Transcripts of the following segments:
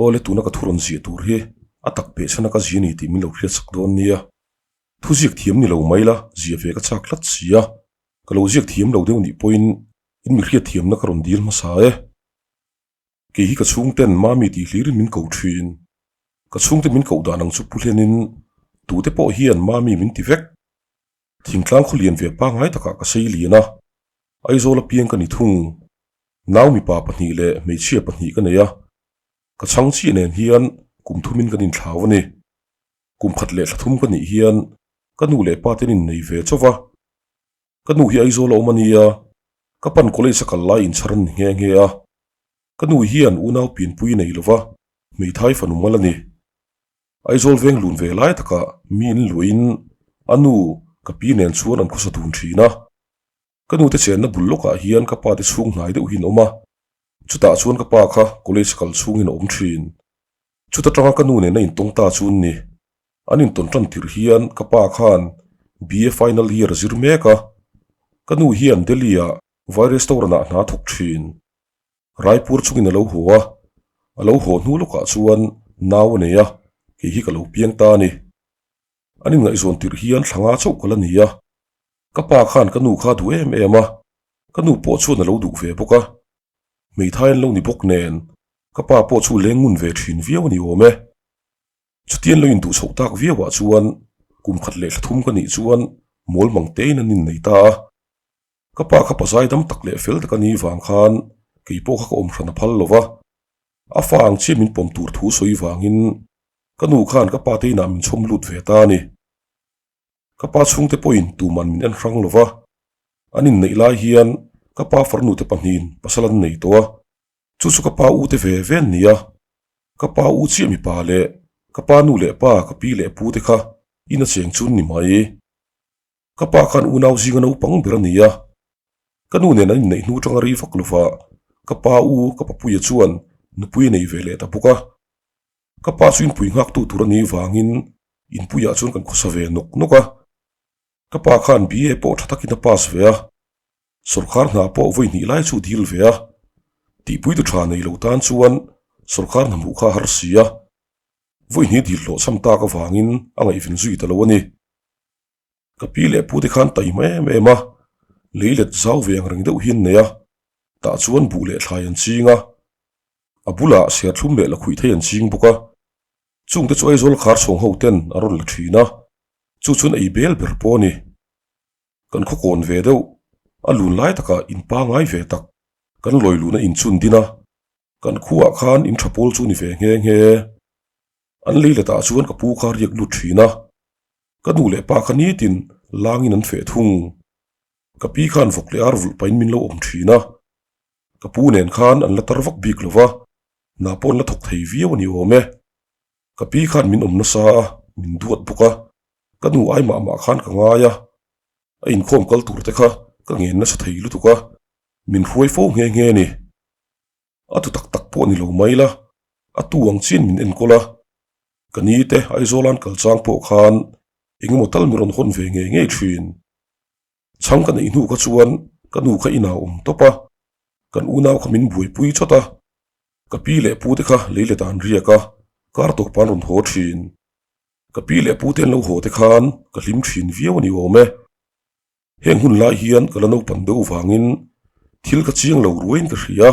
Awle tuna ka thu rawn ziah tur hi a tak peh chhan a ka zia ni tih min lo hriatsak dawn nia. Thu ziak thiam ni lo mai la, ziah ve ka chak tlat si a. Ka lo ziak thiam lo deuh nih pawhin in mi hriat thiamna ka rawn dil hmasa e. Kei hi ka chhungten Mami tih hlirin min ko thin. Ka chhungte min koh dan ang chu pu hlenin tute pawh hian Mami min ti vek. Thingtlang khaw lian ve pangngai takah ka sei lian a, Aizawl apiang ka ni thung. Nau mipa pahnih leh hmeichhia pahnih ka nei a, ka chhang chiah nen hian kum thumin kan inthlau a ni. Kum khat leh thla thum ka nih hian ka nu leh pa ten innei ve chauh va. Ka nu hi Aizawl a awm a nia, ka pan college a kal lai inchhar an ni nghe nghe a. Ka nu hian unau pianpui nei lo va, hmeithai fanu mal a ni. Aizawl veng lun ve lai takah mi in luahin a nu ka pi nen chuan an khawsa dun thin a. Ka nu te chenna bul lawkah hian ka pa te chhung hnai deuh hi an awm a, chutah chuan ka pa kha college kal chhungin a awm thin. Chuta tanga ka nu nena intawng ta chu an ni. An intawn tan tirh hian ka pa khan BA final year a zir mek a, ka nu hian Delhi-ah vai restaurant-ah hna thawk thin. Raipur chungin a lo haw a, a lo haw hnu lawkah chuan nau a nei a, kei hi ka lo piang ta a ni. An inngaihzawn tirh hian thla nga chauh ka la ni a, ka pa khan ka nu kha a duh em em a, ka nu pawh chuan a lo duh ve bawk a. Hmeithai an lo ni bawk nen, ka pa pawh chu leng ngun ve thin viau a ni awm e. Chutian lo induh chhoh tak viauah chuan kum khat leh thla thum ka nih chuan mawl mang tein an innei ta a. Ka pa kha pazai dam tak leh fel tak a nih vang khan kei pawh kha ka awm hran a phal lo va. A fa ang chiah min pawm tur thu sawi vangin ka nu khan ka pa te inah min chhawm lut ve ta a ni. Ka pa chhungte pawhin tuman min en hrang lo va, an inneih lai hian ka pa farnute pahnihin pasal an nei tawh a, chu chu ka pa u te ve ve an ni a, ka pa u chiah mipa leh ka pa nu leh pa ka pi leh pu te kha in a cheng chu an ni mai. Ka pa khan unau zinga naupang ber a ni a, ka nu nen an inneih hnu tanga rei vak lo va, ka pa u ka papuia chuan nupui a nei ve leh ta bawk a. Ka pa chu inpui nghaktu tur a nih vangin inpuiah chuan kan khawsa ve nawk nawk a. Ka pa khan BA pawh tha takin a pass ve a, sawrkar hna pawh vawi hnih lai chu dil ve a. Tihpuitu tha nei lo tan chuan sawrkar hna hmuh kha a har si a, vawi hnih dil hlawhchham tak avangin a ngaihven zui ta lo a ni. Ka pi leh pu te khan taima em em a, lei let zau ve ang reng deuh hi an nei a, tah chuan buh leh thlai an ching a, a bulah serthlum leh lakhuih thei an ching bawk a, chungte chu Aizawl khar chhawng ho ten a rawn la thin a, chu chuan ei bel ber pawh a ni. Kan khaw kawn ve deuh, a lun lai takah in pangai ve tak, kan lawi luhna inchun din a, kan khuaah khan in tha pawl chu ni ve nghe nghe. An lei letah chuan ka pu kha riak lut thin a, ka nu leh pa kha nitin langin an feh thung. Ka pi khan vawk leh ar vulh pahin min lo awm thin a, ka pu nen khan an la tar vak bik lo va, hna pawh an la thawk thei viau a ni awm e. Ka pi khan min awm nasa a, min duat bawk a, ka nu ai mah mah khan ka ngai a, a inkhawm kal tur te kha ka ngen nasa thei lutuk a, min hruai fo nghe nghe a ni. A tu tak tak pawh ni lo mai la, a tu ang chian min enkawl a. Ka ni te Aizawl an kal chang pawh khan eng emaw tal min rawn hawn ve ngei ngei thin. Chhang ka neih hnu kha chuan ka nu kha inah a awm tawp a, kan unau kha min buaipui chawt a. Ka pi leh pu te kha lei let ah an riak a, kar tawp an rawn haw thin. Ka pi leh pu te an lo haw te khan ka hlim thin viau a ni awm e. Heng hun lai hian ka la naupan deuh vangin thil ka chiang lo ruaiin ka hria.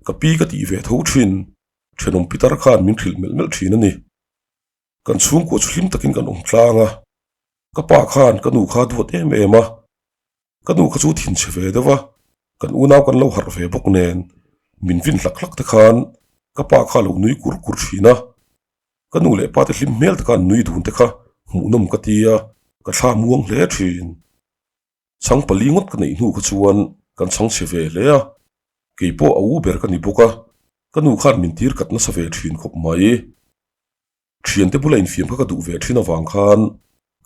Ka pi ka tih ve tho thin, thenawm pitar khan min hrilh melh melh thin a ni. Kan chhungkua chu hlim takin kan awm tlang a, ka pa khan ka nu kha duat em em a, ka nu kha chu thinchhe ve deuh a, kan unau kan lo harh ve bawk nen min vin hlak hlak te khan ka pa kha a lo nui kur kur thin a. Ka nu leh pa te hlim hmel taka an nui dun te kha hmuhnawm ka ti a, ka thla muang hle thin. Chhang pali ngawt ka neih hnu kha chuan kan chhang chhe ve hle a, kei pawh a u ber ka ni bawk a, ka nu khan min tir kat nasa ve thin khawp mai. Thiante bula infiam kha ka duh ve thin avang khan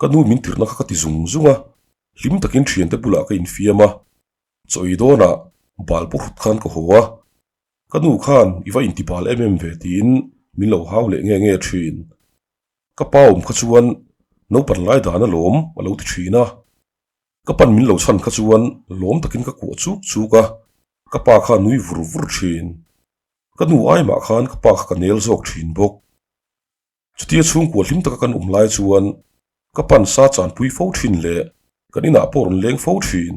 ka nu min tirhna kha ka ti zung zung a, hlim takin thiante bulah ka infiam a, chaw ei dawnah bal pawh hrut khan ka haw a. Ka nu khan i va inti bal em em ve tiin min lo hau leh nge nge thin. Ka pa awm kha chuan naupan lai dan a lawm a lo ti thin a. Ka pan min lo chhan kha chuan lawm takin ka kuah chuk chuk a, ka pa kha a nui vur vur thin. Ka nu ai mah khan ka pa kha ka nel zawk thin bawk. Chutia chhungkua hlim taka kan awm lai chuan ka pan sa chanpui fo thin leh kan inah pawh rawn leng fo thin.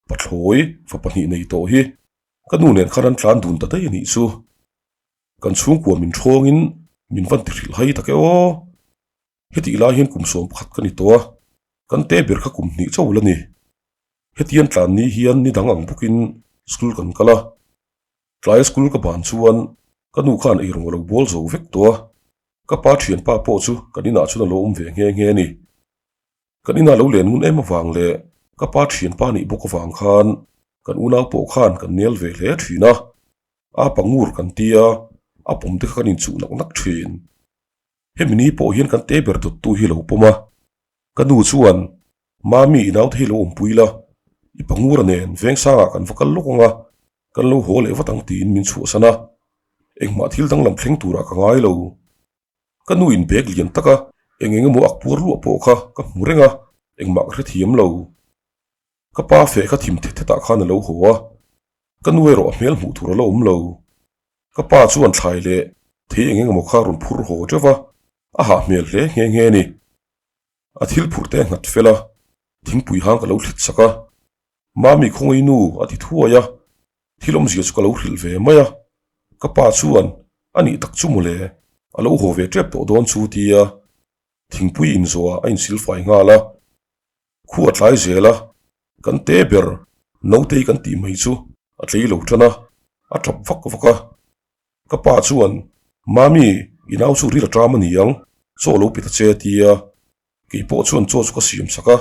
Pathlawi fa pahnih nei tawh hi ka nu nen khan an tlan dun ta daih a nih chu. Kan chhungkua min thawngin min van ti hrilh hai tak e aw. Hetih lai hian kum 11 ka ni tawh a, kan te ber kha kum hnih chauh la ni. Hetian tlan ni hian ni dang ang bawkin school kan kal a. Tlai school ka ban chuan ka nu khan eirawng a lo bawl zo vek tawh a, ka pa thianpa pawh chu kan inah chuan a lo awm ve nghe nghe a ni. Kan inah lo len ngun em avang leh ka pa thianpa nih bawk avang khan kan unau pawh khan kan nel ve hle thin a, a pangur kan tia a pawm te kha kan inchuh nak nak thin. Hemi ni pawh hian kan te ber dawttu hi a lo pawm a, ka nu chuan Mami i naute hi lo awmpui la, i pangura nen Vengsangah kan va kal lawk ang a, kan lo haw leh vat ang tiin min chhuahsan a, engmah thil danglam thleng turah ka ngai lo. Ka nu in bag lian taka eng eng emaw ak puar luah pawh kha ka hmu reng a, engmah ka hrethiam lo. Ka pa feh kha thim thet thetah khan a lo haw a, ka nu erawh a hmel hmuh tur a la awm lo. Ka pa chuan thlai leh thei eng eng emaw kha rawn phur haw teuh va, a hah hmel hle nghe nghe a ni. A thil phurh te a nghat fel a, thingpui hang ka lo thlit sak a. Mami khawngaih nu a ti thuai a, thil awmzia chu ka lo hrilh ve mai a. Ka pa chuan a nih tak chu mawle, a lo haw ve tep tawh dawn chu tia thingpui inzawhah a insilfai nghal a. Khu a tlai zel a, kan te ber Notei kan tih mai chu a tlei lo tan a, a tap vak vak a. Ka pa chuan, Mami, i nau chu ril a ṭam a ni ang, chaw lo pe ta che a ti a. Kei pawh chuan chaw chu ka siam sak a,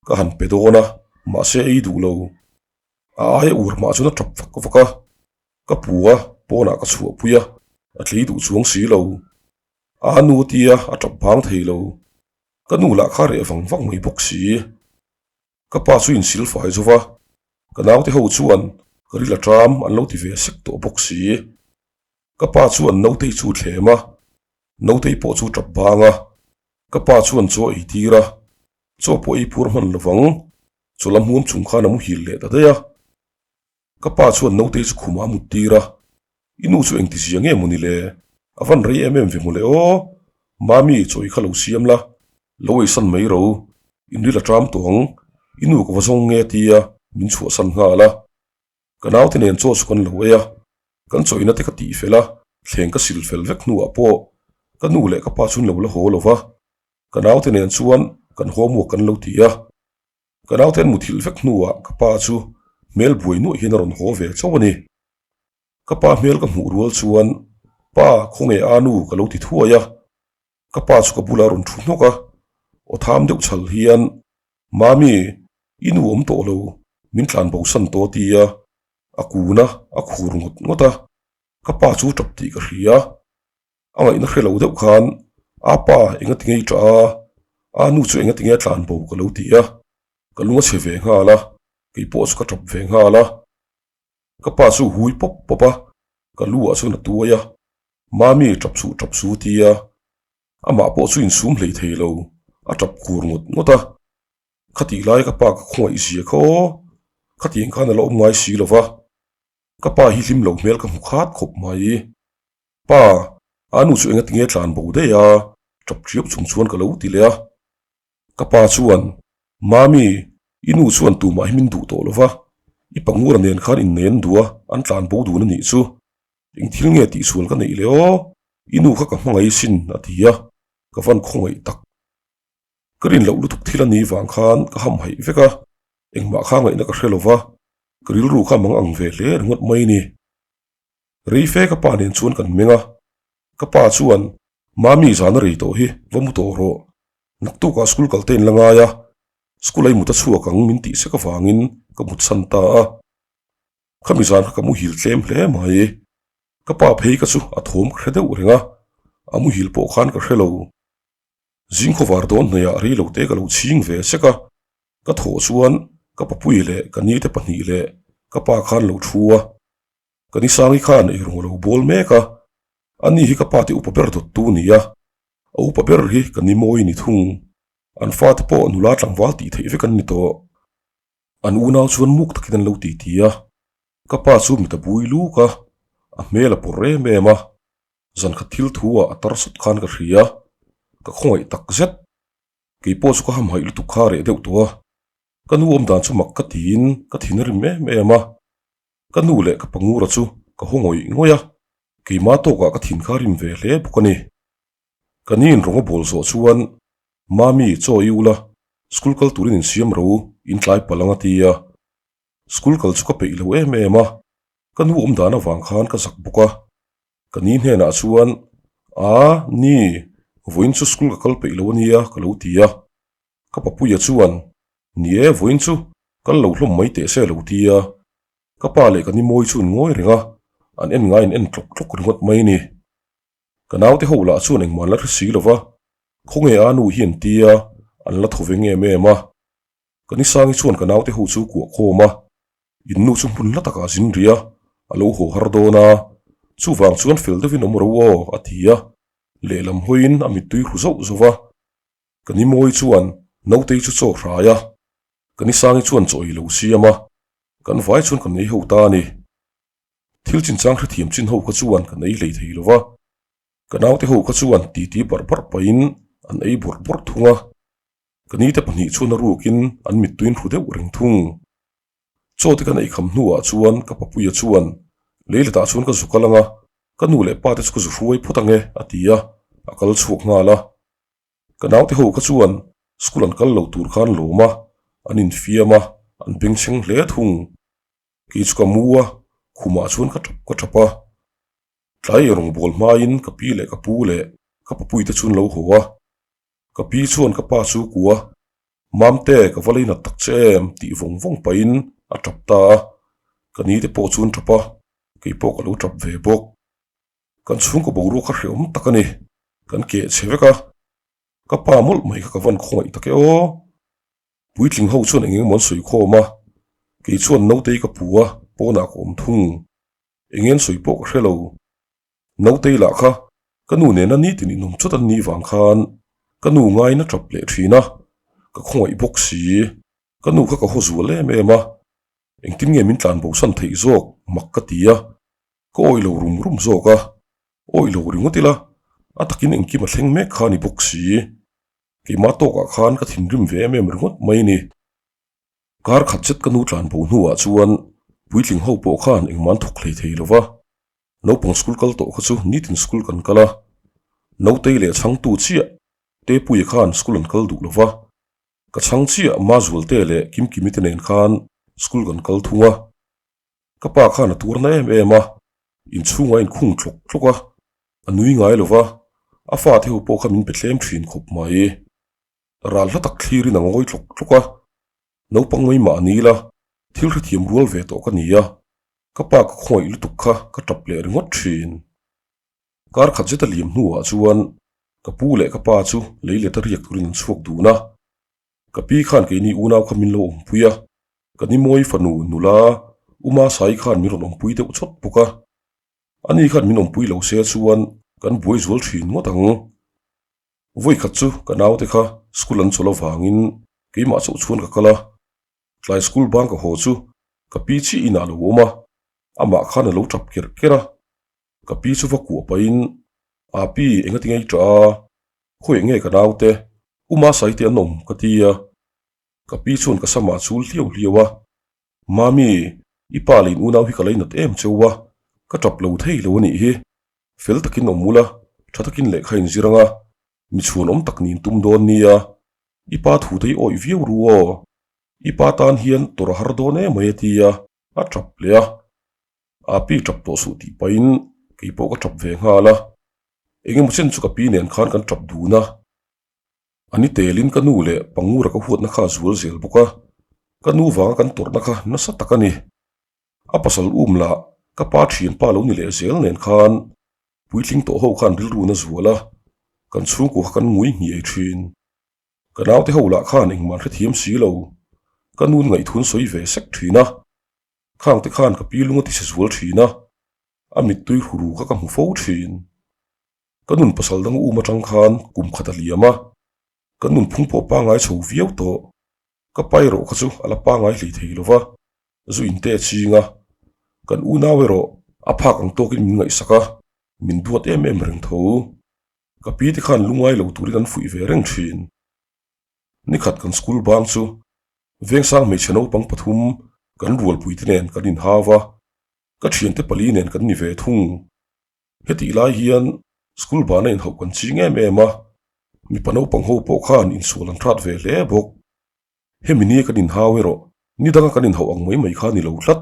ka han pe dawn a, mahse ei duh lo. A aia ur hmah chuan a ṭap vak vak a, ka pu a, pawnah ka chhuahpui a, a tlei duh chuang si lo. A nu a ti a, a ṭap vang thei lo. Ka nu lah kha reh vang vang mai bawk si. Ka pa chu insil fai zo va, ka naute ho chuan ka ril a ṭam an lo ti ve sek tawh bawk si. Ka pa chuan Notei chu thlem a, Notei pawh chu ṭap bang a, ka pa chuan chaw ei tir a, chaw pawh ei pur hman lovang, chaw la hmuam chung khan a muhil leh ta daih a. Ka pa chuan Notei chu khumah a mut tir a, I nu chu engti zia nge maw ni le? A van rei em em ve maw le aw? Mami, chaw i kha lo siam la, lo eisan mai ro, in ril a ṭam tawh ang, i nu ka va zawng nge tia min chhuahsan nghal a. Ka naute nen chaw chu kan lo ei a, kan chawina te ka tih fel a, thleng ka sil fel vek hnuah pawh ka nu leh ka pa chu an lo la haw lo va, ka naute nen chuan kan homework kan lo ti a. Ka naute an muthilh vek hnuah ka pa chu hmel buai nuaih hian a rawn haw ve chauh a ni. Ka pa hmel ka hmuh rual chuan, Pa, khawnge a nu ka lo ti thuai a. Ka pa chu ka bulah a rawn thu hnawk a, aw tham deuh chhal hian, Mami, i nu awm tawh lo, min tlan bo san tawh ti a, a kun a, a khur ngawt ngawt a. Ka pa chu tap tih ka hria. A ngaihna hre lo deuh khan, A pa, enga tinge i ṭah a? A nu chu enga tinge a tlan bo ka lo ti a. Ka lung a chhe ve nghal a, kei pawh chu ka ṭap ve nghal a. Ka pa chu hui pawp pawp a, ka lu ah chuan a tuai a, Mami, ṭap suh, ṭap su ti a. Amah pawh chu insum hlei thei lo, a ṭap khur ngawt ngawt a. Khatih lai ka pa ka khawngaih zia kha aw, khatiang khan a la awm ngai si lo va. Ka pa hi hlim lo hmel ka hmu khat khawp mai. Pa, a nu chu enga tinge tlan bo daih a, ṭap ṭiau chung chuan ka lo ti leh a. Ka pa chuan, Mami, i nu chuan tumah hi min duh tawh lo va, i pangura nen khan innei an duh a, an tlan bo dun a nih chu. Eng thil nge tihsual ka neih leh aw, i nu kha ka hmangaih sin, a ti a, ka van khawngaih tak. Ka rin loh lutuk thil a ni vang khan ka hamhaih vek a, engmah kha ngaihna ka hre lo va, ka rilru kha mang ang ve hle ringawt mai ni. Rei fe ka pa nen chuan kan meng a, ka pa chuan, Mami zan a rei tawh hi, va mu tawh rawh. Naktukah school kal te in la ngai a, school a i mut a chhuak ang min tih sek avangin ka mutsan ta a. Khami zan kha ka muhil tlem hle mai. Ka pa phei ka chu a thawm ka hre deuh reng a, a muhil pawh khan ka hre lo. Zing khawvar dawn hnuaiah rei lo te ka lo chhing ve sek a, ka thawh chuan ka papui leh ka nite pahnih leh ka pa khan lo thu a. Ka Nisangi khan eirawng a lo bawl mek a, ani hi ka pa te upa ber dawttu a ni a, a upa ber hi ka ni mawi ni thung. An fate pawh nula tlangval tih theih vek an ni tawh. An unau chuan muk takin an lo titi a, ka pa chu mit a bui luk a. A hmel a pawr em em a, zan khat thil thu ah a tar sawt khan ka hria, ka khawngaih tak zet. Kei pawh chu ka hamhaih lutuk kha reh deuh tawh a, ka nu awm dan chu mak ka tiin ka thin a rim em em a. Ka nu leh ka pangura chu ka haw ngawih ngawih a, keima tawkah ka thin kha a rim ve hle bawk a ni. Ka ni in rawng a bawl zawh chuan, Mami, chaw i ula, school kal turin insiam ro, in tlai palh ang a ti a. School kal chu ka peih lo em em a, ka nu awm dan avang khan ka zak bawk a. Ka ni hnenah chuan, A, ni, vawiin chu school ka kal peih lo a nia, ka lo ti a. Ka papuia chuan, Ni e, vawiin chu kal lo hlawm mai teh se a lo ti a. Ka pa leh ka ni mawi chu an ngawi reng a, an en ngaiin en tlawk tlawk ringawt mai a ni. Ka naute ho lah chuan engmah an la hre si lo va, khawnge a nu hi an ti a, an la thaw ve ngem em a. Ka ni Sangi chuan ka naute ho chu kuah khawm a, in nu chu hmun hla takah a zin rih a, a lo haw har dawn a, chuvang chuan fel deuhin awm ro aw, a ti a, lehlam hawiin a mittui hru zauh zauh va. Ka ni Mawi chuan nautei chu chaw hrai a, ka ni Sangi chuan chaw ei lo siam a, kan vai chuan kan ei ho ta a ni. Thil chinchang hrethiam chin ho kha chuan kan ei hlei thei lo va, ka naute ho kha chuan titi barh barh pahin an ei bawrh bawrh thung a, ka nite pahnih chuan a rukin an mittuin hru deuh reng thung. Chaw te kan eikham hnuah chuan ka papuia chuan leiletah chuan ka zu kal ang a, ka nu leh pa te chu ka zu hruai phawt ang e a ti a, a kal chhuak nghal a. Ka naute ho kha chuan school an kal lo tur khan lawm a, an infiam a, an bengchheng hle thung. Kei chu ka mu a, khumah chuan ka tap ka tap a. Tlai erawng bawl hmain ka pi leh ka pu leh ka papuite chu an lo haw a. Ka pi chuan ka pa chu kua, Mamte, ka va leinat tak che em? tih vawng vawng pahin a tap ta a. Ka ni te pawh chu an tap a, kei pawh ka lo tap ve bawk. Kan chhungkaw boruak kha hreawm tak a ni, kan keh chhe vek a. Ka pa mawlh mai kha ka van khawngaih tak e aw. Puitling ho chuan eng eng maw an sawi khawm a, kei chuan Nautei ka pu a, pawnah ka awm thung. Eng nge an sawi pawh ka hre lo. Nautei lah kha ka nu nena nitin inawm chawt an nih vang khan ka nu ngaiin a tap leh thin a, ka khawngaih bawk si. Ka nu kha ka haw zual em em a, engtin nge min tlan bosan theih zawk mak ka ti a, ka awih lo rum rum zawk a, awih lo ringawt ila a takin engkim a thleng mek kha a ni bawk si. Keimah tawkah khan ka thinrim ve em em ringawt mai a ni. Kar khat zet ka nu tlan bo hnuah chuan puitling ho pawh khan engmah an thawk hlei thei lo va. Naupang school kal tawh kha chu nitin school kan kal a. Nautei leh chhangtu chiah Tepuia khan school an kal duh lo va. Ka chhang chiah Mazualte leh Kimkimi te nen khan school kan kal thung a. Ka pa khan a tuar na em em a, inchhungah a inkhung tlawk tlawk a, a nui ngai lo va, a fate ho pawh kha min pe tlem thin khawp mai. Ral hla tak thlirin a ngawi tlawk tlawk a, naupang mai mah ni ila, thil hrethiam rual ve tawh ka ni a, ka pa ka khawngaih lutuk kha ka tap leh ringawt thin. Kar khat zeta liam hnuah chuan ka pu leh ka pa chu lei let a riak turin an chhuak dun a, ka pi khan keini unau kha min lo awmpui a, Ka ni mawi fanu nula Uma Sai khan min rawn awmpui deuh chawt bawk a, ani khan min awmpui lo se chuan kan buai zual thin ngawt ang. Vawi khat chu ka naute kha school an chawlh avangin keimah chauh chuan ka kal a, tlai school bang ka haw chu ka pi chiah inah a lo awm a, amah khan a lo tap kerh kerh a, ka pi chu va kuah pahin, Api engati ngei tah a, khawiah nge ka naute Uma Sai te an awm ka ti a. Ka pi chuan ka samah chul hliau hliau a, Mami, i pa leh in unau hi ka lainat em cheu a, ka tap lo thei lo a nih hi. Fel takin awm ula, tha takin lehkha in zir anga, mi chhuan awm tak niin tum dawn nia. I pa thu te hi awih viau ru aw. I pa tan hian tawrh a har dawn emai a ti a, a tap leh a. Aa pi tap tawh suh tih pahin kei pawh ka tap ve nghal a. Engemaw chen chu ka pi nen khan kan tap dun a. A ni telin ka nu leh Pangura ka huatna kha a zual zel bawk a, ka nu vanga kan tawrhna kha nasa tak a ni. A pasal um lah ka pa thianpa lo ni leh zel nen khan puitling tawh ho khan rilru na zual a, kan chhungkua kha kan ngui hniai thin. Ka naute ho lah khan engmah an hrethiam si lo, ka nu ngaihthun sawi ve sek thin a, khangte khan ka pi lung a tise zual thin a, a mittui hru kha ka hmu fo thin. Ka nun pasal dang um atang khan kum khat a liam a, ka nun phung pawh pangngai chho viau tawh. Ka pa erawh kha chu a la pangngai hlei thei lo va, zu in te a ching a. Kan unau erawh A phak ang tawkin min ngaihsak a, min duat em em reng tho. Ka pi te khan lungai lo turin an fuih ve reng thin. Nikhat kan school bang chu Vengsang hmeichhe naupang pathum kan rualpui te nen kan inhau a, ka thiante pali nen kan ni ve thung. Hetih lai hian school bana inhauh kan ching em em a, mipa naupang ho pawh khan insual an hrat ve hle bawk. Hemi nia kan inhau erawh ni danga kan inhauh ang mai mai kha a ni lo tlat.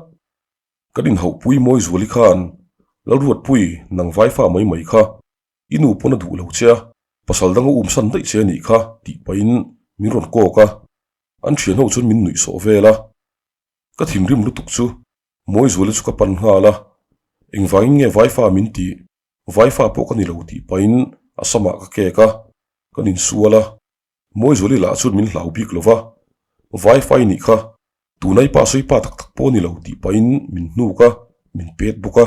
Kan inhauhpui mawi zuali khan Lalruatpui nang vaifa mai mai kha i nu pawn a duh lo che a, pasal dang a umsan daih che a nih kha tih pahin min rawn kawk a, an thian ho chuan min nuih sawh vel a. Ka thinrim lutuk chu Mawizuali chu ka pan nghal a, engvangin nge vaifa min tih, vaifa pawh ka ni lo tih pahin a samah ka kek a, kan insual a. Mawizuali lah chuan min hlau bik lo va, vaifa i nih kha, tuna i pa sawi pa tak tak pawh a ni lo tih pahin min hnuk a, min pet bawk a.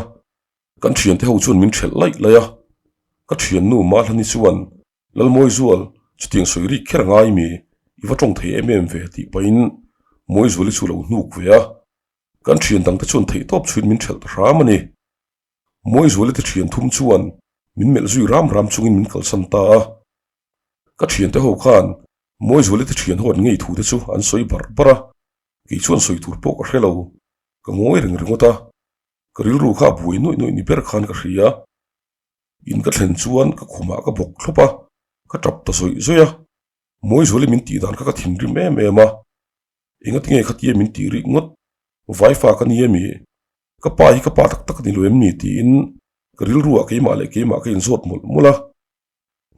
Kan thiante ho chuan min ṭhelh laih laih a, ka thiannu Mahlani chuan Lalmawizual, chutiang sawi rik kher a ngai mi, i va ṭawng thei em em ve tih pahin Mawizuali chu a lo hnuk ve a. Kan thian dangte chuan theihtawp chhuin min ṭhelh ta hram a ni. Mawizuali te thian thum chuan min melh zui ram ram chungin min kalsan ta a. Ka thiante ho khan Mawizuali te thian ho an ngei thu te chu an sawi barh barh a, kei chuan sawi tur pawh ka hre lo, ka ngawi reng ringawt a. Ka rilru kha a buai nuaih nuaih ni ber khan ka hria. In ka thlen chuan ka khumah ka bawk thlawp a, ka tap ta zawih zawih a. Mawizuali min tih dan kha ka thinrim em em a. Engatinge khatia min tih rih ngawt? Vaifa ka ni emi? Ka pa hi ka pa tak tak a ni lo em ni? tiin ka rilruah keimah leh keimah ka inzawt mawlh mawlh a.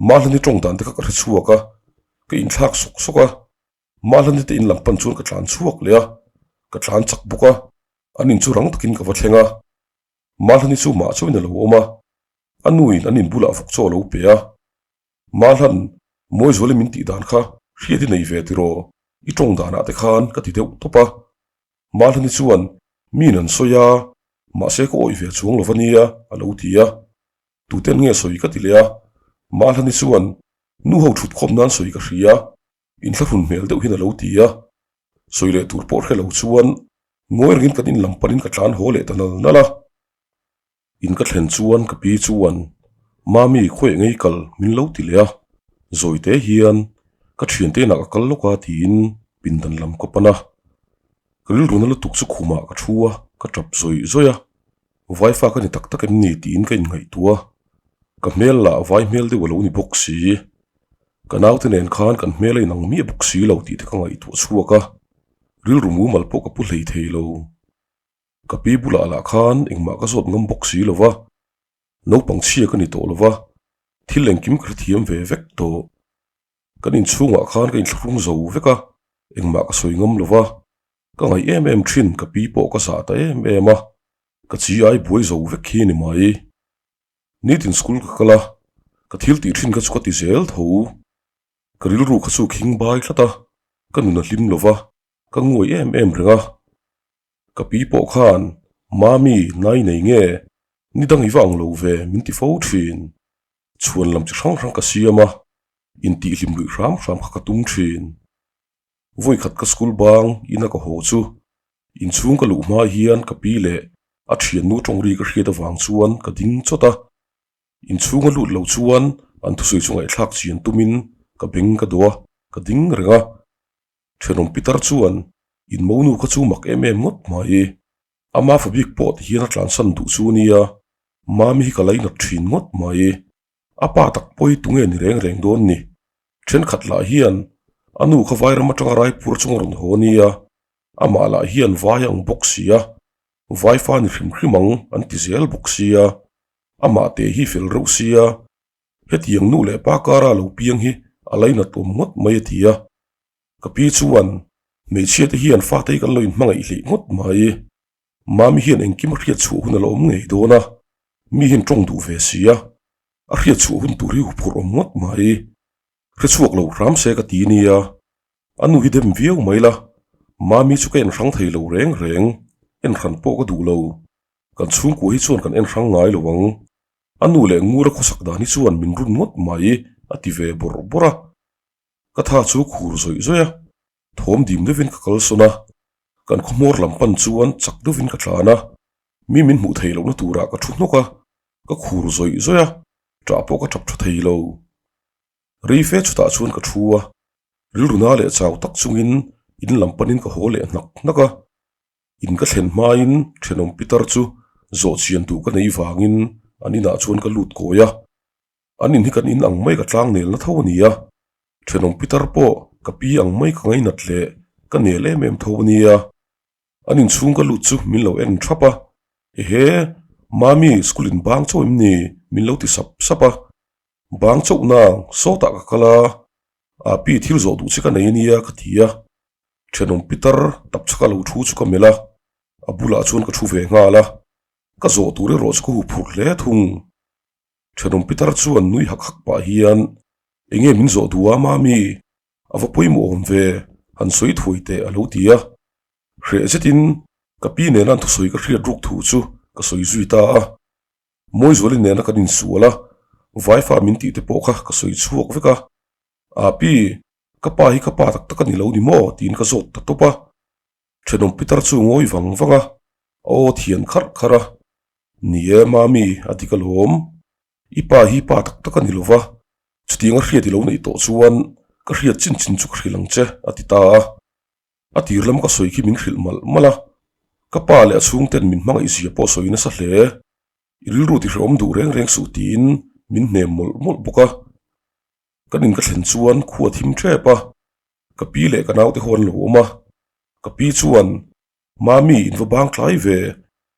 Mahlani tawng dan te kha ka hre chhuak a, ka inthlak sawk sawk a. Mahlani te in lam pan chuan ka tlan chhuak leh a, ka tlan chak bawk a, an in chu rang takin ka va thleng a. Mahlani chu mah chauhin a lo awm a, a nuin an in bulah vawk chaw a lo pe a. Mahlan, Mawizuali min tih dan kha hriat i nei ve tiraw? I tawng danah te khan ka ti deuh tawp a. Mahlani chuan, Miin an sawi a, mahse ka awih ve chuang lo va nia, a lo ti a. Tuten nge sawi ka ti leh a. Mahlani chuan, Nu ho thut khawm nan sawi ka hria, inthlahrun hmel deuh hian a lo ti a. Sawi leh tur pawh hre lo chuan ngawi rengin kan in lam panin ka tlan haw leh ta nal nal a. In ka thlen chuan ka pi chuan, Mami, khawiah ngei kal min lo ti leh a, zawi te hian ka thiante inah ka kal lawk a tiin pindan lam ka pan a. Ka rilru na lutuk chu khumah ka thu a, ka tap zawih zawih a, Vaifa ka ni tak tak em ni tiin ka inngaihtuah a, ka hmel lah vai hmel deuh a lo ni bawk si. Ka naute nen khan kan hmel a inang miah bawk si lo tih te ka ngaihtuah chhuak a, rilru mumal pawh ka pu hlei thei lo. Ka pi bulah lah khan engmah ka zawt ngam bawk si lo va, naupang chhia ka ni tawh lo va, thil engkim ka hrethiam ve vek tawh. Kan inchhungah khan ka inthlahrung zo vek a, engmah ka sawi ngam lo va, ka ngaih em em thin ka pi pawh ka zah ta em em a, ka chi ai buai zo vek hi a ni mai. Nitin school ka kal a, ka thil tih thin kha chu ka ti zel tho. Ka rilru kha chu khing bai tlat a, ka nun a hlim lo va, ka nguai em em reng a. Ka pi pawh khan, Mami, nai nei nge? Ni dang i va ang lo ve, min ti fo thin. Chhuan lam chi hrang hrang ka siam a, intihhlim luih hram hram kha ka tum thin. Vawikhat ka school bang ina ka haw chu inchhung ka luh hma hian ka pi leh a thiannu tawng ri ka hriat avang chuan ka ding chawt a. Inchhung a lut lo chuan an thusawi chu ngaihthlak chian tumin ka beng ka dawh a, ka ding reng a. Thenawm pitar chuan in monu kha chu mak em em ngawt mai. Ama fa bik pawh ti hian a tlansan duh chu nia, Mami hi ka lainat thin ngawt mai. A pa tak pawi tunge ni reng reng dawn ni. Thenkhat lah hian a nu kha vairam atanga Raipur chunga rawn haw nia, amah lah hian vai a ang bawk sia, vaifa ni hrim hrim ang an ti zel bawk sia, amah te hi fel reuh sia, hetiang nu leh pa kara lo piang hi a lainat awm ngawt mai a ti a. Ka pi chuan hmeichhia te hian fate hi kan lo inhmangaih hlih ngawt mai. Mami hian engkim a hriat chhuah hun a la awm ngei dawn a, mi hian tawng duh ve si a, a hriat chhuah hun tur hi huphurh awm ngawt mai. Hre chhuak lo hram se ka ti nia, a nu hi dem viau mai la, Mami chu ka en hrang thei lo reng reng, en hran pawh ka duh lo. Kan chhungkua hi chuan kan en hrang ngai lo ang. A nu leh Ngura khawsak dan hi chuan min run ngawt mai, a ti ve bawrh bawrh a. Ka tha chu khur zawih zawih a, thawm dim deuhin ka kal sawn a, kan khawhmawr lam pan chuan chak deuhin ka tlan a. Mi min hmuh theih lohna turah ka thu hnawk a, ka khur zawih zawih a, ṭah pawh ka ṭap ṭha thei lo. Rei fe chutah chuan ka thu a, rilru na leh chau tak chungin in lam panin ka haw leh hnak hnak a. In ka thlen hmain thenawm pitar chu zawh chian duh ka nei vangin an inah chuan ka lut kawi a. An in hi kan in ang mai ka tlang nelna tho a ni a, thenawm pitar pawh ka pi ang mai ka ngainat leh ka nel em em tho a nia. An inchhung ka lut chu min lo en thap a, Ehe, Mami school in bang chauh em ni? min lo ti sap sap a. Bang chauh nang, sawtah ka kal a, a pi thil zawh duh che ka nei a nia ka ti a. Thenawm pitar tap chhaka lo thu chu ka melh a, a bulah chuan ka thu ve nghal a, ka zawh tur erawh chu ka huphurh hle thung. Thenawm pitar chuan nui hak hak pah hian, Enge min zawh duh a Mami? A va pawimawh awm ve, han sawi thuai teh a lo ti a. Hreh zetin ka pi nena an thusawi ka hriat ruk thu chu ka sawi zui ta a. Mawizuali nena kan insual a, vaifa min tih te pawh kha ka sawi chhuak vek a. A pi, ka pa hi ka pa tak tak a ni lo ni maw? tiin ka zawt ta tawp a. Thenawm pitar chu ngawi vang vang a, a aw thian kharh kharh a. Ni e, Mami, a dik alawm. I pa hi pa tak tak a ni lo va, chutiang a hriat i lo neih tawh chuan ka hriat chin chin chu ka hrilh ang che, a ti ta a. A tir lam ka sawi khi min hrilh malh malh a, ka pa leh a chhungten min hmangaih zia pawh sawi nasa hle. I rilru ti hrehawm duh reng reng suh tiin min hnem mawlh mawlh bawk a. Kan in ka thlen chuan khua thim tep a, ka pi leh ka naute ho an lo awm a, ka pi chuan Mami in va bang tlai ve,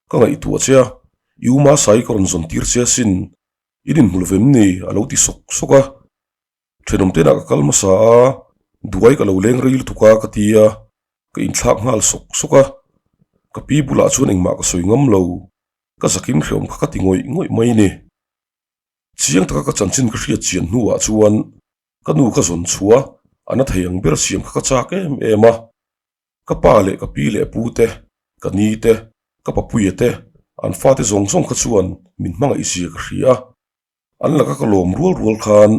ka ngaihtuah che a, i u Masai ka rawn zawn tir che asin, in inhmu lo vem ni? a lo ti sawk sawk a. Thenawm tenah ka kal hmasa a, duai ka lo leng rei lutuk a ka ti a, ka inthlak nghal sawk sawk a. Ka pi bulah chuan engmah ka sawi ngam lo, ka zakin hrehawm kha ka ti ngawih ngawih mai ni. Chiang taka ka chanchin ka hriat chian hnuah chuan ka nu ka zawn chhuah a, a na thei ang ber siam kha ka chak em em a. Ka pa leh ka pi leh pu te, ka ni te, ka papuia te, an fate zawng zawng kha chuan min hmangaih zia ka hria a. An laka ka lawm rual rual khan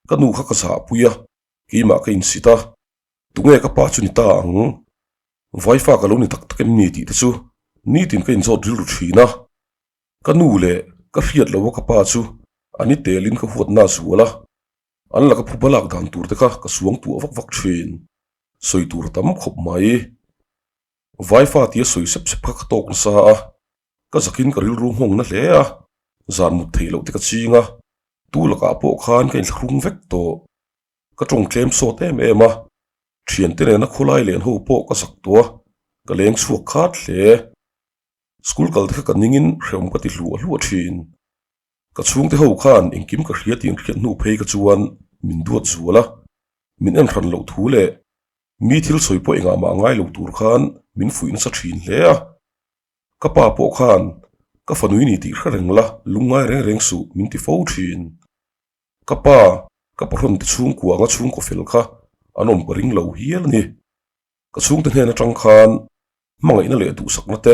ka nu kha ka zahpui a, keimah ka insit a. Tunge ka pa chu ni ta ang? Vaifa ka lo ni tak tak em ni tih te chu nitin ka inzawt rilru thin a. Ka nu leh ka hriat loha ka pa chu a ni telin ka huatna a zual a. An laka phuba lak dan tur te kha ka suang tuah vak vak thin. Sawi tur a tam khawp mai. Vaifa tia sawi sep sep kha ka tawk nasa a, ka zakin ka rilru nghawng na hle a, zan mut theih loh te ka ching a, tu lakah pawh khan ka inthlahrung vek tawh. Ka tawng tlem sawt em em a, thiante nena khawlai len ho pawh ka zak tawh a, ka leng chhuak khat hle. School kal te kha ka ningin hrehawm ka ti hluah hluah thin. Ka chhungte ho khan engkim ka hria tih an hriat hnu phei ka chuan min duat zual a, min en hran loh thu leh mi thil sawi pawh engah mah ngai lo tur khan min fuih nasa thin hle a. Ka pa pawh khan ka fanui ni tih hre reng la lungngai reng reng suh min ti fo thin. Ka pa, ka pahrawn te chhungkua anga chhungkaw fel kha an awm ka ring lo hial a ni. Ka chhungte hnen atang khan hmangaihna leh duhsakna te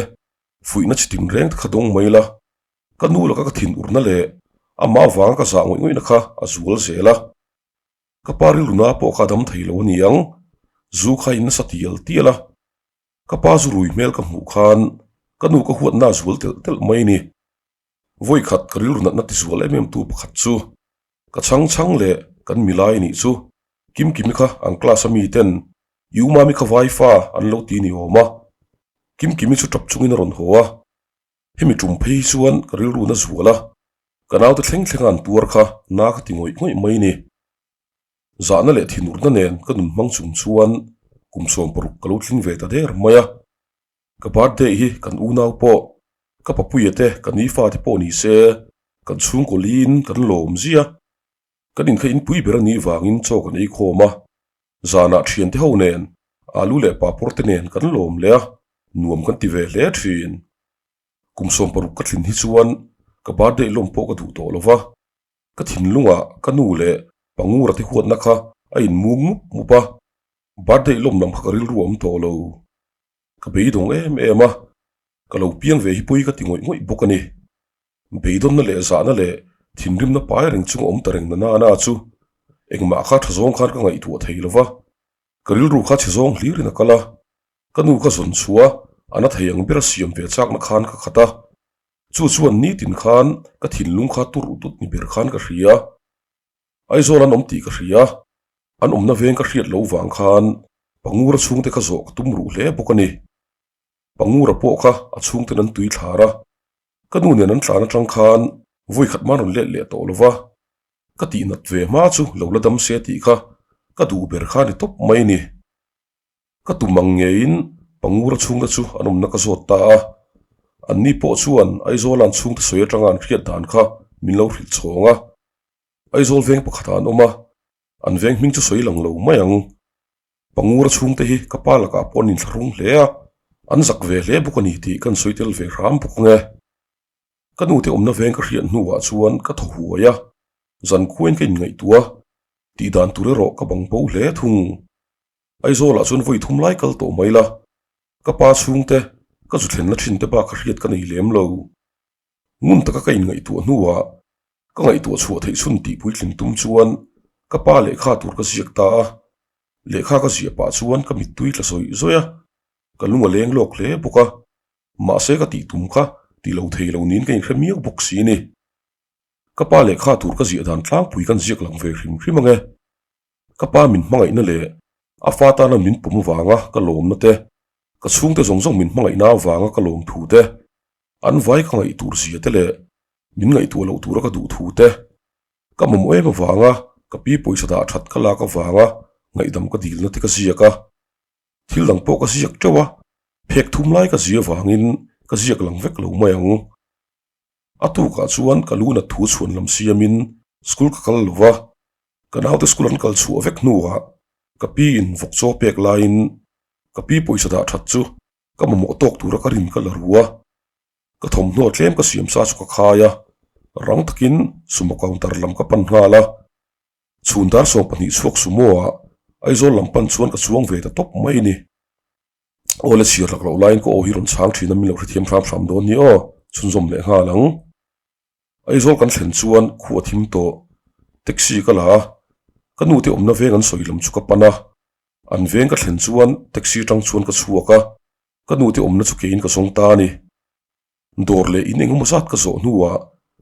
fuihna chi tin reng te kha dawng mai la, Ka nu laka ka thin urna leh amah avanga ka zah ngawih ngawihna kha a zual zel a. Ka pa rilruna pawh kha a dam thei lo a ni ang, zu kha in nasa tial tial a. Ka pa zu rui hmel ka hmuh khan ka nu ka huatna a zual telh telh mai a ni. Vawikhat ka rilru natna ti zual em em tu pakhat chu ka chhang chhang leh kan milai nih chu Kimkimi kha an class a mi ten i u mami kha vaifa an lo ti ni awm a. Kimkimi chu tap chungin a rawn haw a. Hemi tum phei hi chuan ka rilru na zual a, ka naute thleng thlenga an tuar kha na ka ti ngawih ngawih mai ni. Zahna leh thinurna nen ka nun hmang chung chuan kum 60 ka lo tling ve ta der mai a. Ka birthday hi kan unau pawh, ka papuia te, ka ni fate pawh ni se, kan chhungkaw liin kan lawm zia. Kan inkha inpui ber a nih vangin chaw kan ei khawm a, zanah thiante ho nen alu leh papawr te nen kan lawm leh a, nuam kan ti ve hle thin. Kum 60 ka thlin hi chuan ka birthday lawm pawh ka duh tawh lo va, ka thinlungah ka nu leh pangura te huatna kha a inmung mup mup a, birthday lawm lam kha ka rilru a awm tawh lo. Ka beidawng em em a, ka lo piang ve hi pawi ka ti ngawih ngawih bawk a ni. Beidawnna leh zahna leh thinrimna pai reng chung a awm ta reng na nana chu engmah kha tha zawng khan ka ngaihtuah thei lo va, ka rilru kha chhe zawng hlirin a kal a, ka nu ka zawn chhuah a, a na thei ang ber a siam ve chakna khan ka khat a. Chu chuan nitin khan ka thinlung kha tur ut ut ni ber khan ka hria. Aizawl an awm tih ka hria. An awmna veng ka hriat loh vang khan Pangura chhungte kha zawh ka tum ruh hle bawk a ni. Pangura pawh kha a chhungten an tui thlar a, ka nu nen an tlan atang khan vawi khat man rawn let leh tawh lo va, ka tihnat ve hma chu lo la dam se tih kha ka duh ber kha ni tawp mai ni. Ka tum ang ngeiin Pangura chhungte chu an awmna ka zawt ta a, anni pawh chuan Aizawla an chhungte sawi atanga an hriat dan kha min lo hrilh chhawng a. Aizawl veng pakhatah an awm a, an veng hming chu sawi lang lo mai ang. Pangura chhungte hi ka pa lakah pawh an inthlahrung hle a, an zak ve hle bawk a ni tih kan sawi tel ve hram bawk ang e. Ka nute awmna veng ka hriat hnuah chuan ka thaw huai a, zan khuain ka inngaihtuah a, tih dan tur erawh ka bang bo hle thung. Aizawlah chuan vawi thum lai kal tawh mai la, ka pa chhungte ka zu thlenna thin te bak ka hriat ka nei lem lo. Ngun taka ka inngaihtuah hnuah ka ngaihtuah chhuah theih chhun tih puitlin tum chuan ka pa lehkha tur ka ziak ta a, lehkha ka ziah pah chuan ka mittui tla zawih zawih a, ka lung a leng lawk hle bawk a, mahse ka tih tum kha ti lo thei lo niin ka inhre miau bawk si ni. Ka pa lehkha tur ka ziah dan tlangpui kan ziak lang ve hrim hrim ang e. Ka pa min hmangaihna leh a fa tana min pawm avanga ka lawmna te, ka chhungte zawng zawng min hmangaihna avanga ka lawm thu te, an vai ka ngaih tur zia te leh min ngaihtuah loh tura ka duh thu te, ka mamawh em avanga ka pi pawisa dah that ka lak avanga ngaihdam ka dilna te ka ziak a. Thil dang pawh ka ziak teuh a, phek thum lai ka zia avangin ka ziak lang vek lo mai ang. A tukah chuan ka lu nat thu chhuan lam siamin school ka kal lo va, ka naute school an kal chhuah vek hnuah ka pi in vawk chaw pek laiin ka pi pawisa dah that chu ka mamawh tawk tura ka rin ka la ru a, ka thawmhnaw tlem ka siam sa chu ka khai a, rang takin sumo counter lam ka pan nghal a, chhun dar 20 chhuak sumo ah Aizawl lam pan chuan ka chuang ve ta tawp mai a ni. Aw le chhiar lak loh laiin ka aw hi rawn chhang thin a min lo hrethiam hram hram dawn ni aw, chhunzawm leh nghal ang. Aizawl kan thlen chuan khu a thim tawh, taxi ka la a, ka nu te awmna veng an sawi lam chu ka pan a, an veng ka thlen chuan taxi atang chuan ka chhuak a, ka nu te awmna chu keiin ka zawng ta a ni. Dawr leh in engemaw zat ka zawh hnuah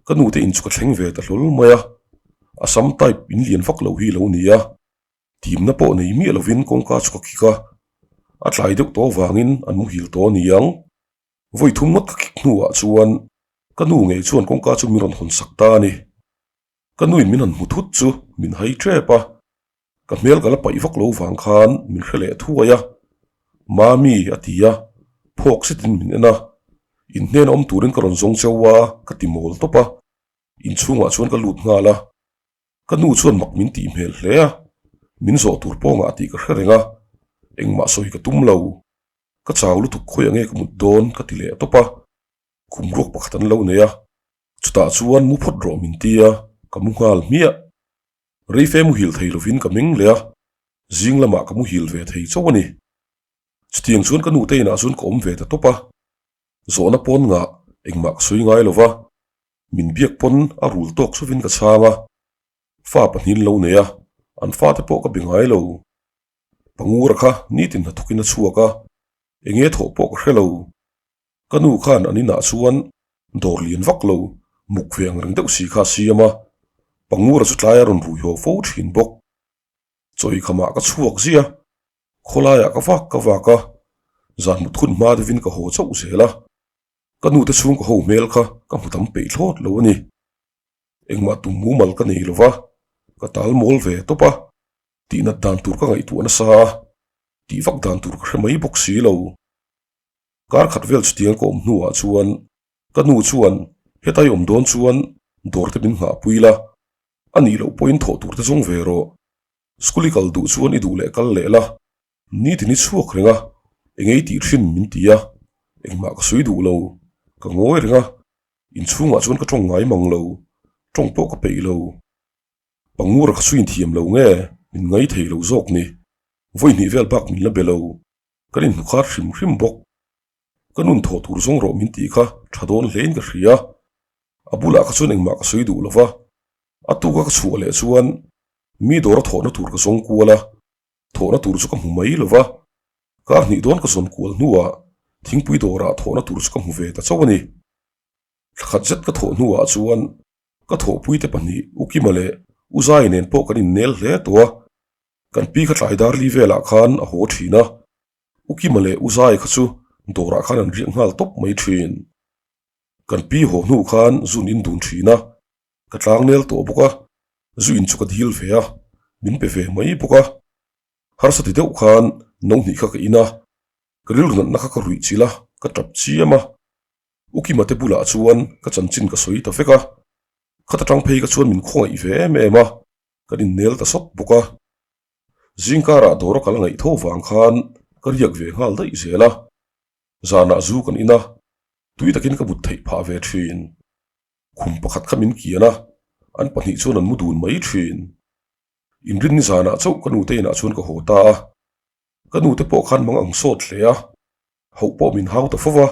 ka nu te in chu ka thleng ve ta hlawl mai a, Assam type in lian vak lo hi lo ni a. Timna pawh nei miah lovin kawngka chu ka kik a, a tlai deuh tawh avangin an muhil tawh a ni ang. Vawi thum ngawt ka kik hnuah chuan ka nu ngei chuan kawngka chu min rawn hawn sak ta a ni. Ka nuin min han hmu thut chu min hai tep a, ka hmel ka la paih vak lo vang khan min hre leh thuai a. Mami a ti a, phawk zetin min en a, in hnena awm turin ka rawn zawng cheu a ka ti mawl tawp a, inchhungah chuan ka lut nghal a. Ka nu chuan mak min tih hmel hle a, min zawh tur pawngah tih ka hre reng a, engmah sawi ka tum lo. Ka chau lutuk khawi ange ka mut dawn ka ti leh tawp a, khum ruak pakhat an lo nei a, chutah chuan mu phawt rawh min ti a, ka mu nghal hmiah. Reife muhil thei lovin ka meng leh a, zing lamah ka muhil ve thei chauh a ni. Chutiang chuan ka nute inah chuan ka awm ve ta tawp a, zawhna pawn ngah engmah ka sawi ngai lo va. Min biak pawn a rul tawk chuvin ka chhang a, fa pahnin lo nei a, an fate pawh ka be ngai lo. Pangura kha nitin hnathawkin a chhuak a, enge thawh pawh ka hre lo. Ka nu khan an inah chuan dawr lian vak lo, muk ve ang reng deuh si kha a siam a, Pangura chu tlai a rawn rui haw fo thin bawk. Chawi khamah ka chhuak ziah a, khawlaiah ka vak ka vak a, zan mut hun hma deuhin ka haw chauh zel a. Ka nute chhungkaw ho hmel kha ka hmu tam peih thlawt lo a ni. Engmah tum mumal ka nei lo va, ka tal mawl ve tawp a, tihnat dan tur ka ngaihtuah nasa a, tih vak dan tur ka hre mai bawk si lo. Kar khat vel chutiang ka awm hnuah chuan ka nu chuan hetai awm dawn chuan dawr te min nghahpui la, a nih loh pawhin thawh tur te zawng ve rawh. School i kal duh chuan i duh leh kal leh la, Nitin i chhuak reng a, eng ei tih thin min ti a, engmah ka sawi duh lo, ka ngawi reng a, inchhungah chuan ka tawng ngai mang lo, tawng pawh ka peih lo. Pangura ka chhuin thiam lo nge, min ngai thei lo zawk ni, vawi hnih vel bak min la be lo, kan inhmu khar hrim hrim bawk. Ka nun thawh tur zawng rawh min tih kha tha dawn hlein ka hria, a bulah kha chuan engmah ka sawi duh lo va, a tuka ka chhuah leh chuan mi dawra thawhna tur ka zawng kual a, Thawhna tur chu ka hmu mai lo va, kar hnih dawn ka zawn kual hnuah thingpui dawrah thawhna tur chu ka hmu ve ta chauh a ni. Thlakhat zet ka thawh hnuah chuan ka thawhpuite pahnih Ukima leh Uzai nen pawh kan innel hle tawh a, kan pi kha tlai dar li velah khan a haw thin a, Ukima leh Uzai kha chu dawrah khan an riak nghal tawp mai thin. Kan pi haw hnu khan zun in dun thin a, ka tlangnel tawh bawk a, zu in chu ka dil ve a, min pe ve mai bawk a. Harsa ti deuh khan no hnih kha ka in a, ka rilru natna kha ka ruih chilh a, ka tap chiam a. U Kima te bulah chuan ka chanchin ka sawi ta vek a, khata tang phei ka chuan min khawngaih ve em em a, kan innel ta sawt bawk a. Zingkarah dawr a kal ngaih tho vang khan ka riak ve nghal daih zel a, zanah zu kan in a, tui takin ka but theih phah ve thin. Khum pakhat kha min kian a, an pahnih chuan an mu dun mai thin. Inrinni zanah chauh ka nute inah chuan ka haw ta a, ka nute pawh khan mang ang sawt hle a, hauh pawh min hau ta fo va,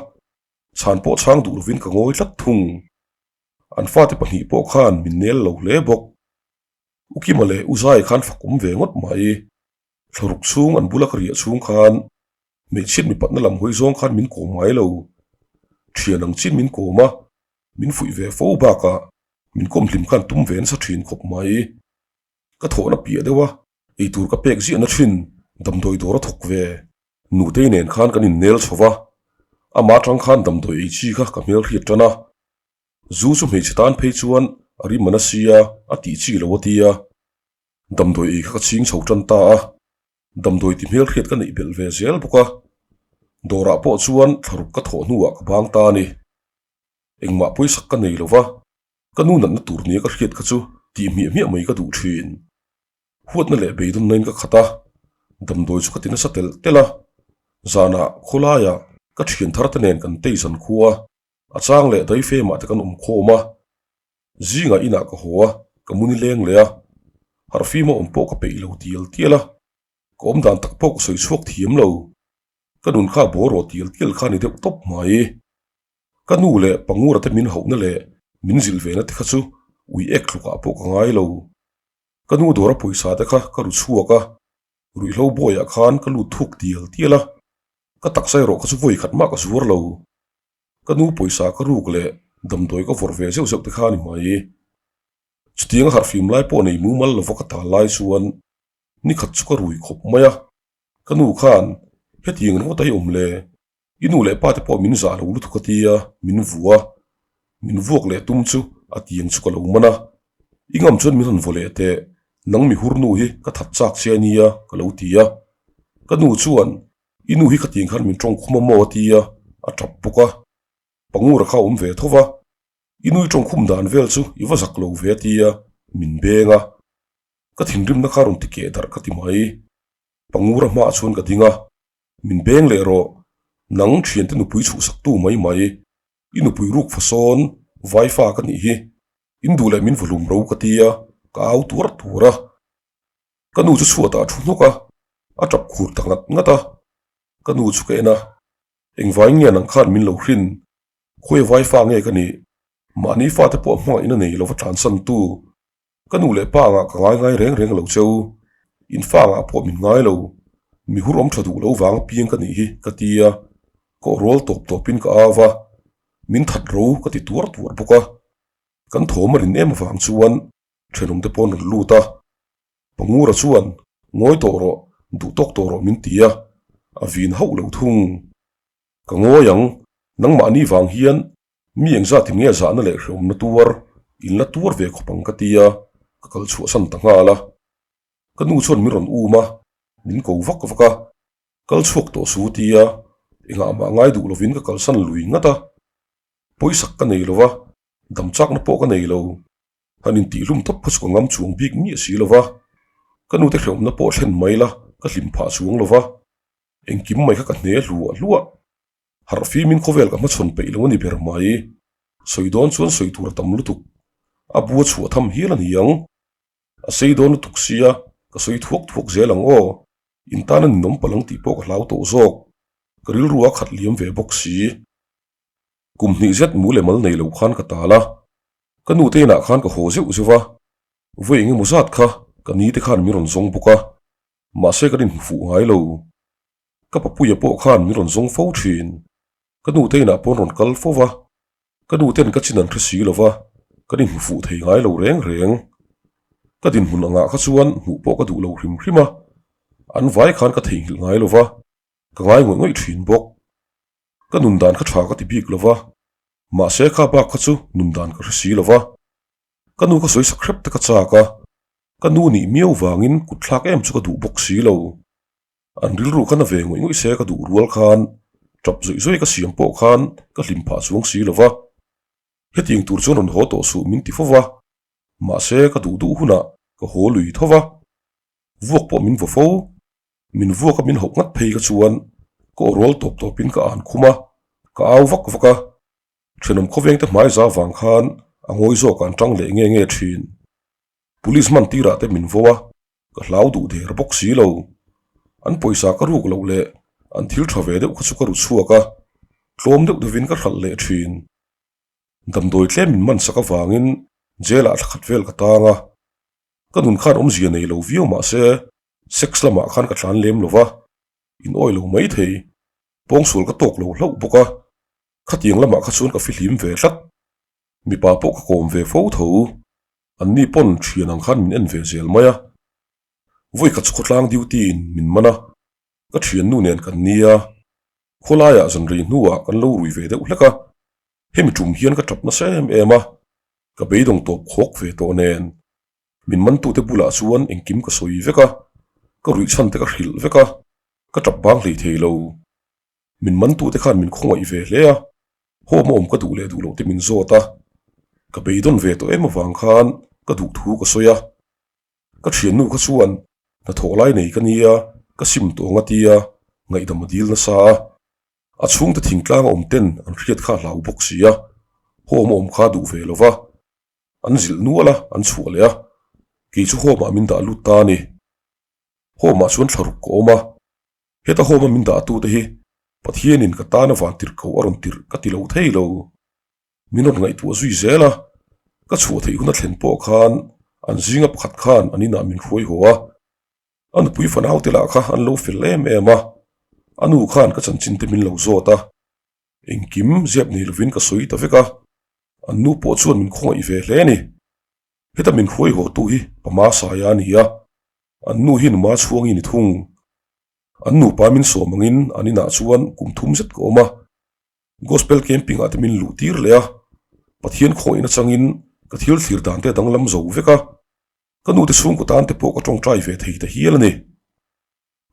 chhan pawh chhang duh lovin ka ngawi tlat thung. An fate pahnih pawh khan min nel lo hle bawk. U Kima leh U Zai khan fak awm ve ngawt mai. Thlaruk chhung an bula ka riah chhung khan hmeichhiat mipatna lam hawi zawng khan min kawm ngai lo. Thian ang chin min kawm a, min fuih ve fo bakah min kawm hlim khan tum ve nasa thin khawp mai. Ka thawhna piah deuh a, eitur ka pek ziahna thin damdawi dawr a thawk ve. Nutei nen khan kan innel chho va, amah atang khan damdawi ei chi kha ka hmel hriat tan a. Zu chu hmeichhe tan phei chuan a rim a na sia, a tih chi lo a ti a. Damdawi ei kha ka ching chho tan ta a, damdawi ti hmel hriat ka neih belh ve zel bawk a. Dawrah pawh chuan thlaruk ka thawh hnuah ka bang ta a ni. Engmah pawisak ka nei lo va, ka nu natna tur nia ka hriat kha chu tih hmiah hmiah mai ka duh thin. Huatna leh beidawnna in ka khat a, damdawi chu ka ti nasa telh telh a. Zanah khawlaiah ka thian thar te nen kan tei zan khua, a chang leh daifemah te kan awm khawm a. Zingah inah ka haw a, ka mu ni leng leh a. Harhfima awm pawh ka peih lo tial tial a, ka awm dan tak pawh ka sawi chhuak thiam lo. Ka nun kha bawraw tial tial kha a ni deuh tawp mai. Ka nu leh Pangura te min hauhna leh min zilh vena te kha chu ui ek tlukah pawh ka ngai lo. Ka nu dawra pawisa te kha ka ru chhuak a, ruihhlo bawiah khan ka lut thuk tial tial a, ka taksa erawh kha chu vawi khat mah ka zuar lo. Ka nu pawisa ka ruk leh damdawi ka vawrh ve zeuh zeuh te kha a ni mai. Chutiang a harhfim lai pawh nei mumal lova ka tal lai chuan ni khat chu ka rui khawp mai a, ka nu khan hetiang ringawt a i awm le? I nu leh pa te pawh min zah lo lutuk a tia, min vu a. Min vuak leh tum chu a tiang chu ka lo man a. I ngam chuan min rawn vaw leh teh, nang mi hur nu hi ka that chak che a nia ka lo ti a. Ka nu chuan i nu hi khatiang khan min tawng khum a maw a tia, a tap bawk a. Pangura kha a awm ve tho va, i nu i tawng khum dan vel chu i va zak lo ve a tia, min beng a. Ka thinrimna kha rawn ti keh darh ka ti mai. Pangura hmaah chuan ka ding a. Min beng leh rawh, nang thiante nupui chhuhsaktu mai mai, i nupui ruk fa sawn vai fa ka nih hi, in duh leh min vawhlum ro ka ti a, ka au tuar tuar a. Ka nu chu chhuatah a thu hnawk a, a tap khur ta ngat ngat a. Ka nu chu ka en a, engvaiin nge nang khan min lo hrin, khawi vai fa nge ka nih, mahni fate pawh hmangaihna nei lova tlansantu Ka nu leh pa angah ka ngai ngai reng reng lo cheu, in fa angah pawh min ngai lo, mi hur awm tha duh lo vang apiang ka nih hi ka ti a, ka aw rual tawp tawpin ka au a, min that ro ka ti tuar tuar bawk a, kan thawm a rin em avang chuan thenawm te pawh an rawn lut a, Pangura chuan ngawi tawh rawh, duh tawk tawh rawh min ti a, a vin hauh lo thung. Ka ngawi ang, nangmahni vang hian Mi engzatin nge zahna leh hrehawmna tuar in la tuar ve khawp ang ka ti a, ka kal chhuahsan ta nghal a. Ka nu chuan min rawn um a, min ko vak vak a, kal chhuak tawh su ti a, engah mah ngai duh lovin ka kalsan lui ngat a. Pawisak ka nei lo va, dam chakna pawh ka nei lo. Han intihhlum tawp kha chu ka ngam chuang bik miah si lo va, ka nute hrehawmna pawh thlen mai la ka hlim phah chuang lo va, engkim mai kha ka hne hluah hluah. Harh fimin khawvel ka hmachhawn peih lo a ni ber mai. Sawi dawn chuan sawi tur a tam lutuk. A bu a chhuah tham hial a ni ang. A sei dawn lutuk sia, ka sawi thuak thuak zel ang aw. In tan a ninawm palh ang tih pawh ka hlau tawh zawk. Ka rilru a khat liam ve bawk si. Kum hnih zet mu leh mal nei lo khan ka tal a. Ka nu te inah khan ka haw zeuh zeuh a. Vawi eng emaw zat kha ka ni te khan min rawn zawng bawk a. Mahse kan inhmu fuh ngai lo. Ka papuia pawh khan min rawn zawng fo thin. Ka nu te inah pawh an rawn kal fo va. Ka nu ten ka chin an hre si lo va, kan inhmu fuh thei ngai lo reng reng. Ka dinhmun angah kha chuan hmuh pawh ka duh lo hrim hrim a, an vai khan ka theihnghilh ngai lo va, ka ngai ngawih ngawih thin bawk. Ka nun dan kha tha ka ti bik lo va, mahse kha bak kha chu nun dan ka hre si lo va. Ka nu ka sawi sak hrep te ka chak a, ka nu nih miau vangin kut thlak em chu ka duh bawk si lo. An rilru kha na ve ngawih ngawih se ka duh rual khan tap zawih zawih ka siam pawh khan ka hlim phah chuang si lo va. Hetiang tur chuan rawn haw tawh suh min ti fo va, mahse ka duh duh hunah ka haw lui tho va. Vuak pawh min vaw fo, min vuak a min hauh ngat phei ka chuan ka aw rual tawp tawpin ka an khum a, ka au vak vak a. Thenawm khawveng te hmai za vang khan a ngawi zawk an tang leh nge nge thin. Police man tirah te min vo a, ka hlau duh der bawk si lo. An pawisa ka ruk loh leh an thil tha ve deuh kha chu ka ru chhuak a, tlawm deuh deuhin ka hralh leh thin. Damdawi tlem min man sak avangin jail ah thla khat vel ka tang a. Ka nun khan awmzia nei lo viau mah se sex lamah khan ka tlan lem lo va, in awi lo mai thei. Pawngsual ka tawk lo hlauh bawk a, khatiang lamah kha chuan ka fihlim ve tlat. Mipa pawh ka kawm ve fo tho. Anni pawn thian ang khan min en ve zel mai a. Vawi khat chu khawtlang duty in min man a, ka thiannu nen kan nia. Khawlaiah zanrei hnuah kan lo rui ve deuh hlek a, hemi tum hian ka tap nasa em em a, ka beidawng tawp khawk ve tawh nen. Min mantute bulah chuan engkim ka sawi vek a, ka ruih chhan te ka hrilh vek a, ka tap bang hlei thei lo. Min mantute khan min khawngaih ve hle a, home a awm ka duh leh duh loh te min zawt a, ka beidawn ve tawh em avang khan ka duh thu ka sawi a. Ka thiannu kha chuan hnathawh lai nei ka nia, ka sim tawh ang a tia, ngaihdam a dil nasa a. A chhungte thingtlang a awm ten an hriat kha a hlau bawk si a, home a awm kha duh ve lo va. An zilh nual a, an chhuah leh a, kei chu home ah min dah lut ta a ni. Home ah chuan thlaruk ka awm a, heta home a min dah tute hi Pathianin ka tana van tirh ko a rawn tirh ka ti lo thei lo. Min rawn ngaihtuah zui zel a, ka chhuah theih hun a thlen pawh khan an zinga pakhat khan an inah min hruai haw a, a nupui fanaute lah kha an lo fel em em a, a nu khan ka chanchin te min lo zawt a, engkim ziap nei lovin ka sawi ta vek a. An nu pawh chuan min khawngaih ve hle a ni. Heta min hruai haw tu hi Pama Saia a ni a, an nu hi Numa Chhuangi ni thung. An nupa min sawm angin an inah chuan kum thum zet ka awm a, Gospel camping ah te min luh tir leh a, Pathian khawngaihna changin ka thil thlir dan te a danglam zo vek a, ka nu te chhungkaw tan te pawh ka tawngtai ve thei ta hial a ni.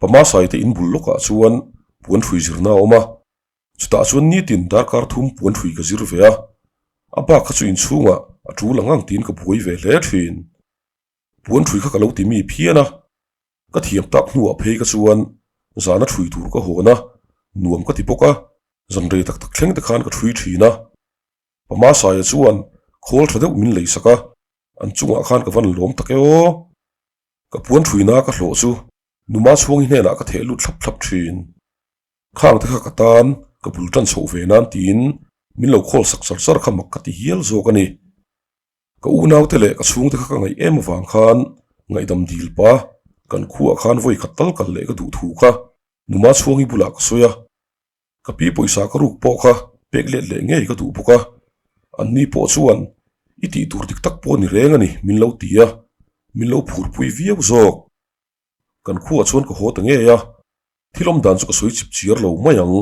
Pama Sai te in bul lawkah chuan puan hrui zirna a awm a, chutah chuan nitin darkar thum puan hrui ka zir ve a, a bak kha chu inchhungah a tul ang ang tiin ka buai ve hle thin. Puan hrui kha ka lo ti mi phian a, ka thiam tak hnuah phei ka chuan zana hrui tur ka hawn a, nuam ka ti bawk a, zan rei tak tak thleng te khan ka hrui thin a. Pama Saia chuan khawl tha deuh min leisak a, an chungah khan ka van lawm tak e aw. Ka puan ṭhuina ka hlawh chu Numa Chhuangi hnenah ka theh lut thlap thlap ṭhin. Khang te kha ka tan ka bul ṭan chhoh ve nan tiin min lo khawl sak char char kha mak ka ti hial zawk a ni. Ka unaute leh ka chhungte kha ka ngaih em avang khan ngaihdam dil pa kan khuaah khan vawi khat tal kal leh ka duh thu kha Numa Chhuangi bulah ka sawi a. Ka pi pawisa ka ruk pawh kha pek let leh ngei ka duh bawk a, an ni pawh chuan i tih tur dik tak pawh ni reng a ni min lo ti a, min lo phurpui viau zawk. Kan khuaah chuan ka haw ta ngei a, thil awm dan chu ka sawi chip chiar lo mai ang.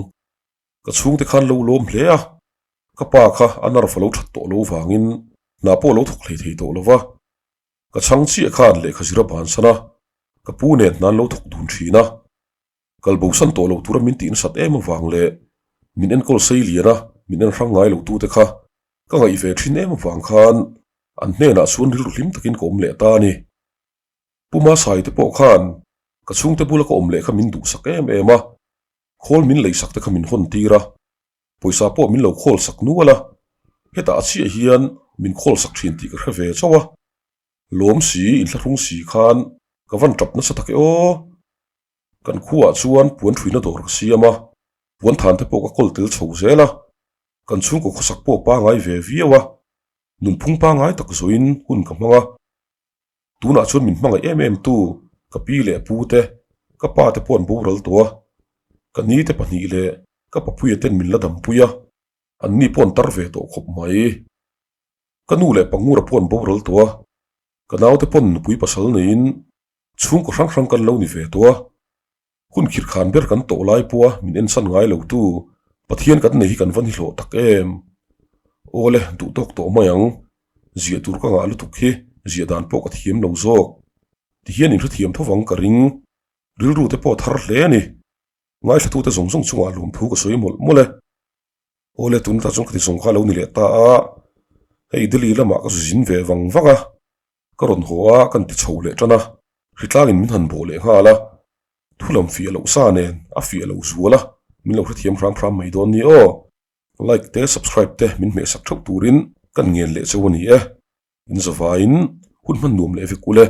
Ka chhungte khan lo lawm hle a, ka pa kha a nerve a lo that tawh lo vangin hna pawh a lo thawk hlei thei tawh lo va, ka chhang chiah khan lehkha zir a bansan a, ka pu nen hna an lo thawk dun thin a. Kal bosan tawh lo tura min tih nasat em avang leh min enkawl sei lian a, min en hrang ngai lo tute kha ka ngaih ve thin em avang khan an hnenah chuan rilru hlim takin ka awm leh ta a ni. Pu Masai te pawh khan ka chhungte bula ka awm leh kha min duhsak em em a, khawl min leisak te kha min hawn tir a, pawisa pawh min lo khawl sak nual a, hetah a chiah hian min khawl sak thin tih ka hre ve chauh a, lawm si inthlahrung si khan ka van tap nasa tak e aw. Kan khuaah chuan puan ṭhuina dawr ka siam a, puan than te pawh ka kawl tel chho zel a, kan chhungkaw khawsak pawh pangai ve viau a, nunphung pangai tak zawhin hun ka hmang a. Tunah chuan min hmangaih em em tu ka pi leh pu te, ka pa te pawh an boral tawh a, ka ni te pahnih leh ka papuia ten min la dampui a. An ni pawh an tar ve tawh khawp mai. Ka nu leh Pangura pawh an boral tawh a, ka naute pawn nupui pasal neiin chhungkaw hrang hrang kan lo ni ve tawh a. Hun khirh khan ber kan tawh lai pawha min ensan ngai lo tu Pathian kan nei hi kan va ni hlawh tak em? Aw le, duh tawk tawh mai ang. Ziah tur ka ngah lutuk hi ziah dan pawh ka thiam lo zawk. Tihian inhrethiam tho vang ka ring. Rilru te pawh a thar hle a ni. Ngaithlatute zawng zawng chungah lawmthu ka sawi mawlh mawlh e. Aw le, tun atah chuan ka ti zawng kha a lo ni leh ta a. Hei Delhi lamah ka zu zin ve vang vang a. Ka rawn haw a, kan ti chho leh tan a, hritlangin min han bawh leh nghal a, thu lam fiah loh sa nen a fiah lo zual a, min lo hrethiam hram hram mai dawn ni aw. Like te subscribe te min hmehsak theuh turin kan ngen leh cheu a ni e. In zavaiin hun hman nuam leh vek ule.